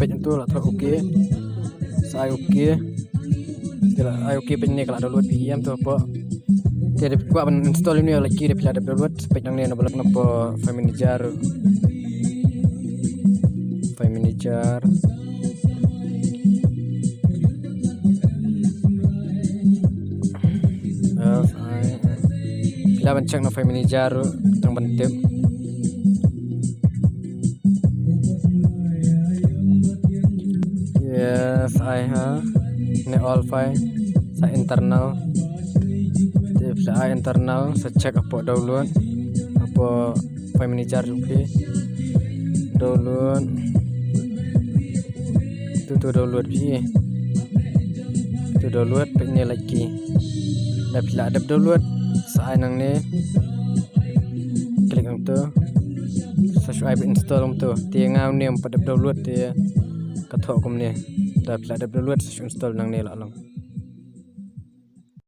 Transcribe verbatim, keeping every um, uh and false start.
Peit nangtu la thoh okay. Sa ai okay. Te la ai okay, peit ne ka la download P M tu hapoh. Te da phi kwah ban install ïa une lait ki, da phi la dep download, peit nangne na ba leit na hapoh file manager. File manager. Phi lah ban check na file manager ruh tang ban tip. Yes, ai ha. Ne all file sa internal. Te phi lah ai internal, sa check hapoh download. Hapoh file manager jong phi. Download. Tu tu download phi. Tu download, peit ne lait ki. Da phi lah dep download, sa ai nangne. Click nangtu. Sa shu ai ba install nangtu. Te nga une ym pat dep download te ka thoh kumne. Da phi lah dep download, sa shu install nangne la long.